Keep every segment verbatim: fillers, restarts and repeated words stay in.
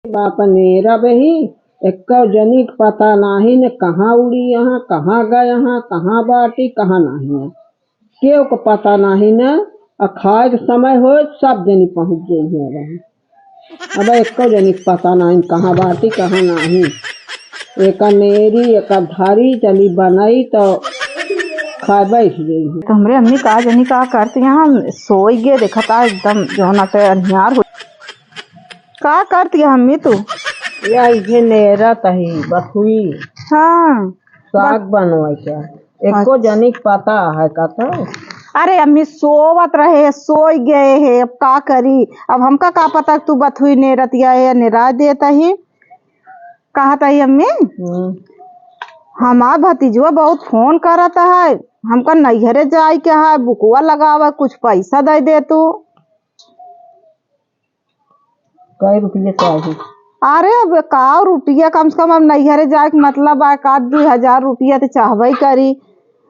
बाप नेरब ही, एक्को जनी के पता नाहीं न कहाँ उड़ी यहाँ, कहाँ गए यहाँ, कहाँ बाटी, कहाँ नाहीं है। केहू के पता नाहीं न, आ खाए के समय होए, सब जनी पहुँच जइहें अब। अब एक्को जनी के पता नाहीं कहाँ बाटी, कहाँ नाहीं। एका नेरी, एका धारी, चली बनाई तो खाए बैठ जइहें। तो हमरे अम्मी का जनी का करत यहाँ, सोई गे, देखत आ एकदम जौना पे अन्हियार हो। का करत है अम्मी तू? या इहे नेरत ही बथुई। हाँ। साग बनवाई क्या? एको अच्छा। जनी के पता है का तो? अरे अम्मी सोवत रहे, सोई गए है, अब का करी? अब हमका का पता तू बथुई नेरत या, या नेरा देत ही? कहत ही अम्मी, हम्म। हमार भतीजवा बहुत फोन करत है, हमका नैहरे जाए के है, बुकवा लगावे, कुछ पैसा दे दे तू। कै रुपये चाही? अरे, अब का रुपया, कम से कम अब नैहरे जाए के मतलब बा, एक आध दुई हजार रुपया तो चाहबे करी।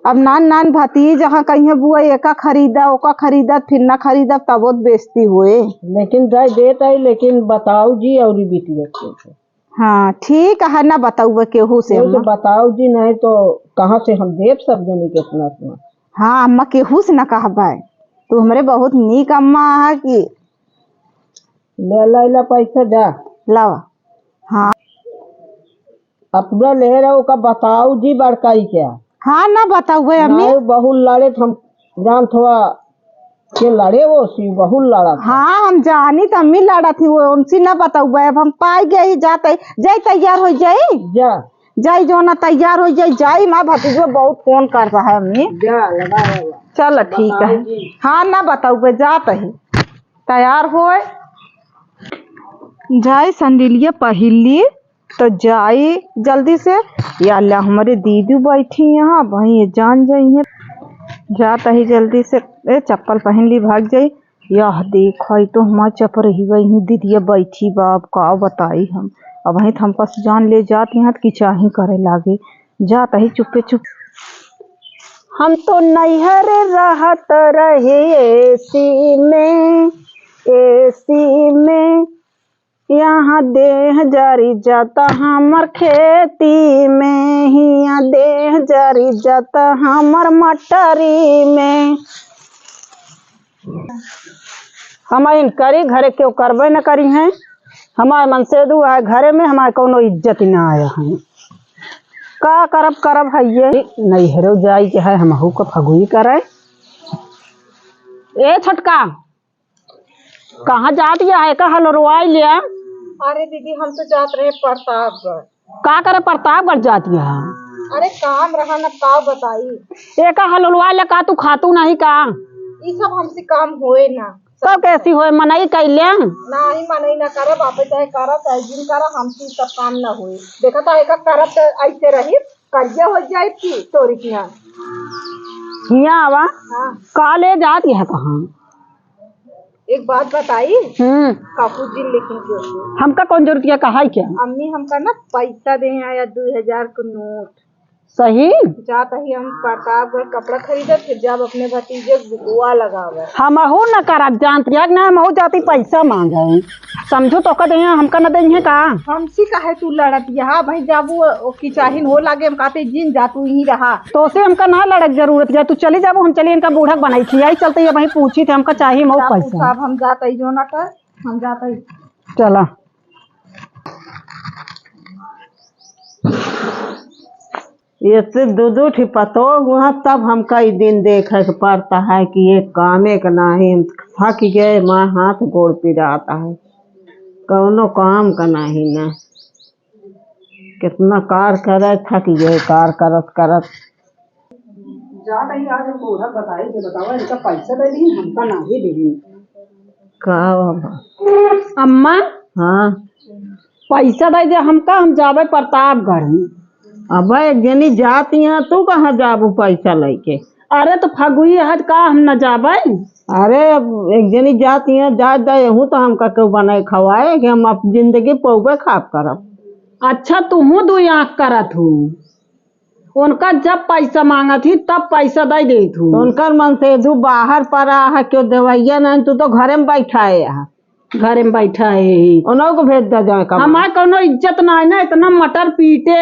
अब नान नान भतीज हाँ कहिए बुआ, एका खरीदा, ओका खरीदा, फिर ना खरीदा, तबो तो बेइज्जती होए। लेकिन दे देत है, लेकिन बताऊ जी और बिटिया के। हाँ, ठीक है, ना बताऊ केहू से केहू से हम। बताऊ जी, नहीं तो कहाँ से हम देब सब जनी के इतना इतना। हाँ, अम्मा केहू से ना कहबे, तू हमरे बहुत नीक अम्मा है कि ले ला, ला पैसा जा। लावा। हाँ। अपना ले रहो का बताऊ जी बड़काई क्या? हाँ, ना बताऊ अम्मी। नहीं, बहुत लड़े थे हम, जान थोड़ा के लड़े वो सी, बहुत लड़ा था। हाँ, हम जानी तो अम्मी लड़ा थी, वो उनसे ना बताऊ, अब हम पाई गई जाते, जाई तैयार हो जाई। जा। जाई जो ना तैयार हो जाई, जाई माँ भतीजो बहुत फोन कर रहा है अम्मी। जा, लगा, लगा। चल ठीक है। बताऊ जी। हाँ, ना बताऊ, जात ही। तैयार होए। जाई संडिलिया पहिन ली, तो जाई जल्दी से। या अल्लाह, हमरे दीदी बैठी यहाँ, वहीं ये जान जाई हैं। जात ही जल्दी से, ए, चप्पल पहिन ली, भाग जाई। यह देख, हई तो हमार चपरही वही दीदिया बैठी बा, अब का बताई हम। अब वहीं तो हमका जान ले जात यहाँ, तो किचाही करे लागे। जात ही चुपे चुप। हम तो नैहर रहत रहे एसी में, एसी में, यहाँ देह जरी जाता हमर खेती में, हियाँ देह जरी जाता हमर मटरी में। हम इनकरी घरे केहू करबे न करी हैं। हमार मनसेदू आए घरे में, हमार कौनो इज्जत ना आया है। का करब, करब है ये। नैहरो जाई के है, हमहू का फगुई करे। ए छोटका, कहाँ जात या है का हलरवाई लिया? अरे दीदी, हम तो जात रहे प्रतापगढ़। का करे प्रतापगढ़ जात या है? अरे काम रहा न, का बताई। एका हलरवाई ले का तू खातू नहीं का? ई सब हमसे काम होए ना। तो कैसी होए, मनई कैले? नाही, मनई ना करब, आपे चाहे करा चाहे जिन करा, हमसे ई सब काम ना होए। देखा तो एका करब तो ऐसे रही, करिया हो जाए की तोरी की यहाँ। हियाँ आवा। हाँ। का ले जात यह कहाँ? एक बात बताई। हम्म। काकू जी लेकिन क्यों? हमका कौन जरूरत है, कहा है क्या? अम्मी हमका ना पैसा दे आया, दो हजार का नोट। सही? जात ही हम प्रतापगढ़ कपड़ा खरीदे, फिर जब अपने भतीजे के बुकवा लगावे। हमहू न करब, जानत है कि ना, हमहू जाती पैसा मांगे। समझू तो का दे, हमका न दे है का? हमसे काहे तू लड़त यहाँ भाई, जब वो, वो किचाहिन हो लागे, हम कहते जिन जा तू यहीं रहा। तो से हमका ना लड़क जरूरत है, तू चली जाबू, हम चली इनका बूढ़क बनाई थी, यही चलते ये वहीं पूछी थे, हमका चाहिए मऊ पैसा। साहब हम जात ही जो ना कर, हम जात ही। चला। ये से दो दो ठी पतोह हुआ, तब हमका ई दिन देखे के पड़ता है कि ये कामे का नाही, हम थक गए, माँ हाथ गोड़ पिराता है, कौनो काम का नाही ना। कितना कार करे, थक गए कार करत करत। जा रही आज हम बूढ़ा बताई, जो बतावा, इनका पैसा दे दी, हमका नाही दी। का बाबा? अम्मा, हाँ। पैसा दे दे हमका, हम जाबे प्रतापगढ़ में। अबे एक जनी जात यहाँ, तू कहाँ जाबू पैसा लेके? अरे तो फगुई है, का हम न जाबे? अरे अब एक जनी जात यहाँ, जा दे, हूँ तो हमका क्यों बनाए खवाए कि हम अब जिंदगी पौबे खाब करब। अच्छा, तुहूँ दो आँख करत हूँ। उनका जब पैसा मांगत ही, तब पैसा दे देत हूँ। तो उनकर मनसेधू बाहर परा है, क्यों देवैया नहीं, तू तो घरे में बैठाए है। घरे में बैठा है ही। उन्हों को भेज दे जाए कमाए। हमार कौनो इज्जत ना है ना, इतना मटर पीटे,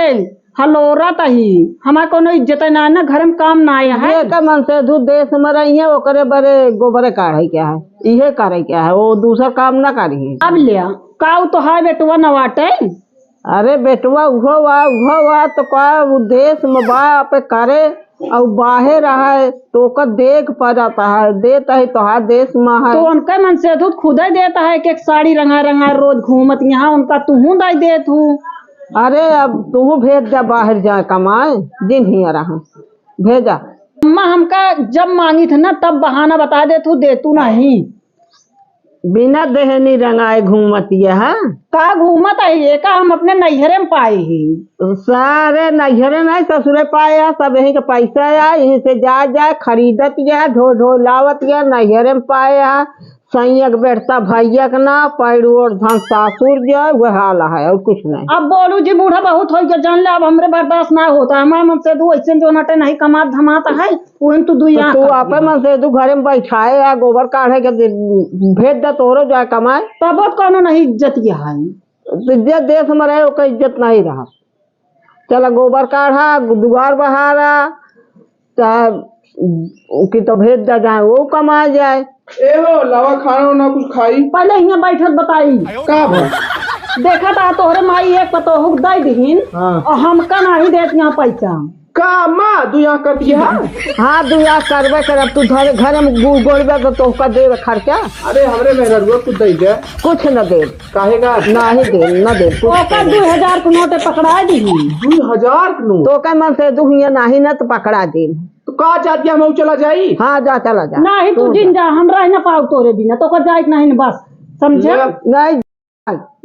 हलोरत ही। हमार कौनो इज्जत ना है ना, घर में काम ना आया है। ये का मन से दू देश में रही है, ओकरे बरे गोबरे काढ़े क्या है, इहे करे क्या है, वो दूसर काम ना करी है। अब लिया, काऊ तो है बेटवा नवाटे। अरे बेटवा उहो वा, उहो वा, तो का उ देश में बा, आपे करे, अउ बाहेर है, तो ओकर देख पड़त है, देत है तोहार देश में है। तो उनके मन से दूध खुदे देत है, एक एक साड़ी रंगा रंगा रोज घूमत यहाँ, उनका तुहू दे देत हूँ। अरे अब तुहू भेज जा बाहर जाए कमाए, जिन हिया रहा, भेजा। अम्मा हमका जब मांगी थे ना, तब बहाना बता देत हूँ, देतू नहीं। बिना देहनी रंगाए घूमत ये है। का घूमत है ये का? हम अपने नैहरे में पाए ही। सारे नैहरे नहीं, ससुरे पाए है, सब यहीं के पैसा है, यहीं से जा जाए खरीदत ये, ढो ढो लावत ये, नैहरे में पाए है। सैया के बेटता भैया के ना, पैर ओढ़ धन सासुर जाए, वह हाल है, और कुछ नहीं। अब बोलू जी, बूढ़ा बहुत हो गया, जान ले, अब हमरे बर्दाश्त ना होता। हमारे मन से दू ऐसे जो नटे नहीं कमात धमात है, उन तू दुई तो आँख तू कर आपे दिया। मन से तू घरे में बैठाए या गोबर काढ़े के दे-, भेज दे तोहरो जाए कमाए। तब कौनो नहीं इज्जत ये है। तो जे देश में रहे ओकर इज्जत नहीं रहा। चला गोबर काढ़ा, दुआर बहारा, चाहे कि तो भेज दे जाए, वो कमाए जाए। ए हो, लावा खाना ना कुछ खाई। पहले यहाँ बैठत बताई। का भा? देखा था तोहरे माई एक पतोहू के दे दिहिन हाँ। और हमका नहीं देत यहाँ पैसा। का अम्मा, दू यहाँ कर दिया? हाँ, दू यहाँ करबे करब। तू धरे, घर में गु-, गोड़बे तो तोहका देवे खर्चा। अरे, हमरे मेहररुआ कुछ दे दे। कुछ न दे। काहे का? नाही दे, न दे, कुछ ओकर नहीं। दू हजार के नोट पकड़ा दी। दू हजार के नोट? तो का मन से दू हिया नाही न तो पकड़ा दे। तो का जात गया, हम चला जाई? हाँ, जा, चला जा। नाही, तू तू जिन जा। जा, हम रह न पाऊ तोरे बिना। तो का जाए के नहीं न बस, समझे? ले। नहीं,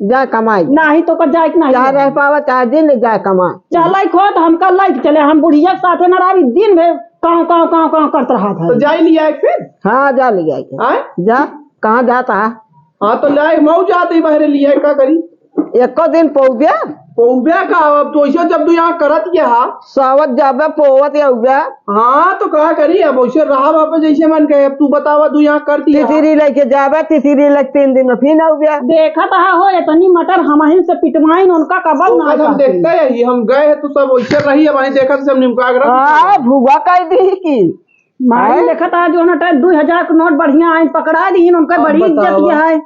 जा कमाई। नाही तो का जाए के नहीं चाहे बस। रह पावा, चाहे दिन ले जाए कमाई। चल, आई खोट, हम कल लाइट चले, हम बुढ़िया के साथे न रही, दिन भर काँव, काँव, काँव, काँव करत रहा था। तो जाई लिया एक फिर? हाँ, जा लिया एक। आए? जा, कहाँ जाता है? हाँ, तो लाए, मऊ जाते ही बाहर लिया, का करी? एको दिन पौबे? पौबे का, अब तो ऐसे जब तू यहाँ करत गया हा। सावत जाबे, पोवत या उबे। हाँ, तो का करी, अब वैसे रहा बापा जैसे मन कहे, अब तू बतावा, तू यहाँ कर दिया। तितरी लेके जाबे, तितरी लेके तीन दिन में फिर आउबे। देखत हा हो, इतनी मटर हमहिन से पिटवाइन, उनका कबल ना हम जाती। देखते ही, हम गए हैं तो सब वैसे रही, अब वहीं देखत सब निमका के रख हाँ, दिया। भुआ कर दी की। मालूम हैं? देखत हा जो ना, दू हजार के नोट बढ़िया आइन, पकड़ा दीन, उनका अब बड़ी इज्जत बतावा। ये है।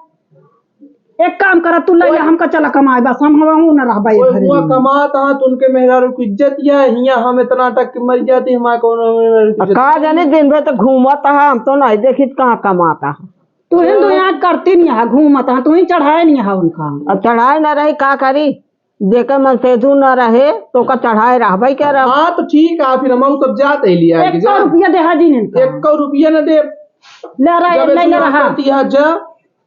एक काम करा, तू ले जा, ओए। हमका चला कमाए, बस हम, हम न रहबा ये ओए, घरे हुआ में। कमात हा, तो उनके मेहरारू की इज्जत या, हिया हम इतना अटक के मर जाती, हमारे कौन इज्जत? का जाने, दिन भर तो घूमत हा, हम तो नहीं देखित कहाँ कमात हा। तू हिंदू यहाँ करती नहीं है, घूमत हा, तू ही चढ़ाए नहीं है उनका। अब चढ़ाए ना रही, का करी? जेकर मन सेधु न रहे, तो ओकर चढ़ाए रहबे करब। हाँ, तो ठीक है, फिर हम सब जात ही लिया के एक सौ जा। रुपया देहा जी इनका। एक सौ रुपया न दे। ले रहा, जब ले, ले इतना रहा। करती है, जा,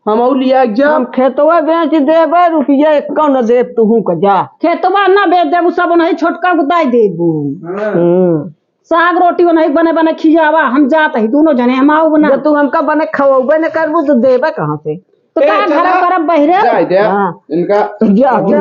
हम और लिया के जा। हम खेतवा बेच देबे, रुपया एक न देब तुहू के, जा। खेतवा ना बेच देबू, सब नहीं छोटका को दाई देबू। हाँ। हम्म। साग रोटी ओनही बने बने खियावा, हम जात ही दोनों जने, हम आऊ ना। जब तू हमका बने खवौबे न करबू, तो देबे कहाँ से? तो ए, का चला। घर करब बहिरे? जाए दे। हाँ। इनका जा, जा।